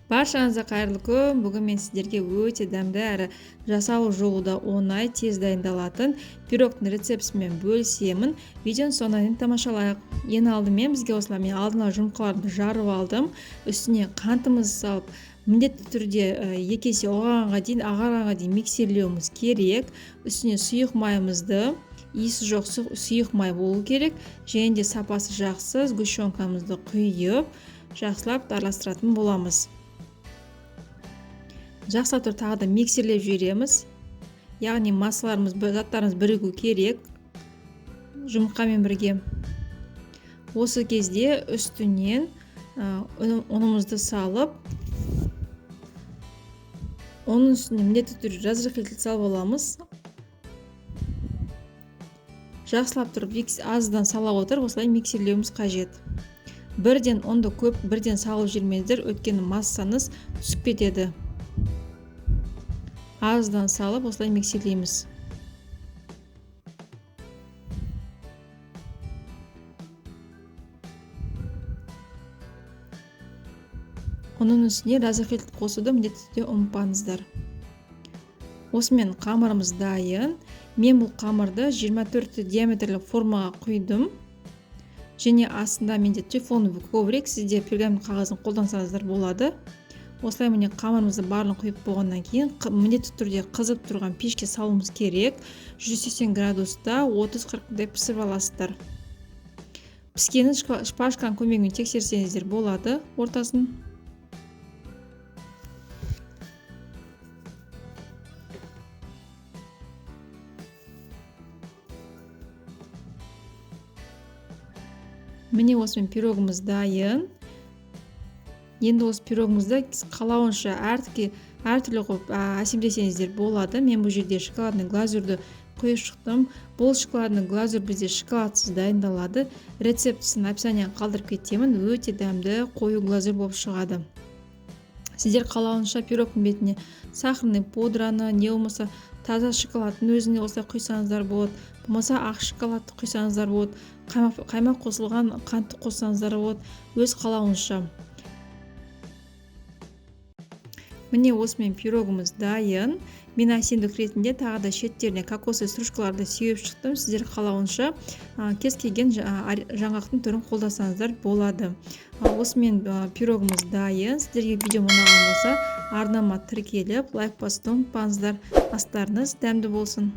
Баршаңызға қайырлы күн. Бүгін мен сіздерге өте дәмді әрі жасалу жолы да оңай, тез дайындалатын пирогтың рецептісімен бөлісемін. Видеоның соңына дейін тамашалайық. Ең алдымен бізге осылай мен алдын ала жұмыртқаларды жарып алдым. Үстіне қантымызды салып, міндетті түрде екі есе ұлғайғанға дейін, ағарғанға дейін миксерлеуіміз керек. Үстіне сұйық майымызды, иісі жоқ сұйық май болу керек, және де сапасы жақсы сгущенкамызды құйып, жақсылап араластыратын боламыз. Жақсылап тұрып тағы да миксерлеп жібереміз. Яғни массаларымыз, заттарымыз бірігу керек жұмыртқамен бірге. Осы кезде үстінен ұнымызды салып, оның үстіне міндетті түрде разрыхлитель салып аламыз. Жақсылап тұрып аздан сала отырып осылай миксерлеуіміз қажет. Бірден ұнды көп бірден салып жібермеңіздер, өйткені массаңыз түсіп кетеді. Аздан салып осылай миксерлейміз. Оның үстіне разрыхлитель қосуды міндетті түрде ұмытпаңыздар. Осымен қамырымыз дайын. Мен бұл қамырды 24 диаметрлі формаға құйдым. Және астында менде тефлоновый коврик, сізде пергамент қағазын қолдансаңыздар болады. Осылай міне қамырымызды барлығын құйып болғаннан кейін міндетті түрде қызып тұрған пешке салуымыз керек. 180 градуста отыз-қырық минуттай пісіріп аласыздар. Піскенін шпажканың көмегімен тексерсеңіздер болады ортасын. Міне осымен пирогымыз дайын. Енді осы пирогымызды қалауынша әртүрлі қылып әсемдесеңіздер болады. Мен бұл жерде шоколадный глазурьді құйып шықтым. Бұл шоколадный глазурь бізде шоколадсыз дайындалады. Рецептісін описанияға қалдырып кетемін. Өте дәмді қою глазурь болып шығады. Сіздер қалауынша пирогтың бетіне сахарный пудраны, не болмаса таза шоколадтың өзіне осылай құйсаңыздар болады, болмаса ақ шоколадты құйсаңыздар болады, қаймақ қосылған қантты қоссаңыздар болады, өз қалауынша. Міне осымен пирогымыз дайын. Мен әсемдік ретінде тағы да шеттеріне кокосовый стружкаларды сеуіп шықтым. Сіздер қалауынша, кез келген жаңғақтың түрін қолдасаңыздар болады. Осымен пирогымыз дайын. Сіздерге видео ұнаған болса, арнама тіркеліп, лайк басуды ұмытпаңыздар. Астарыңыз дәмді болсын.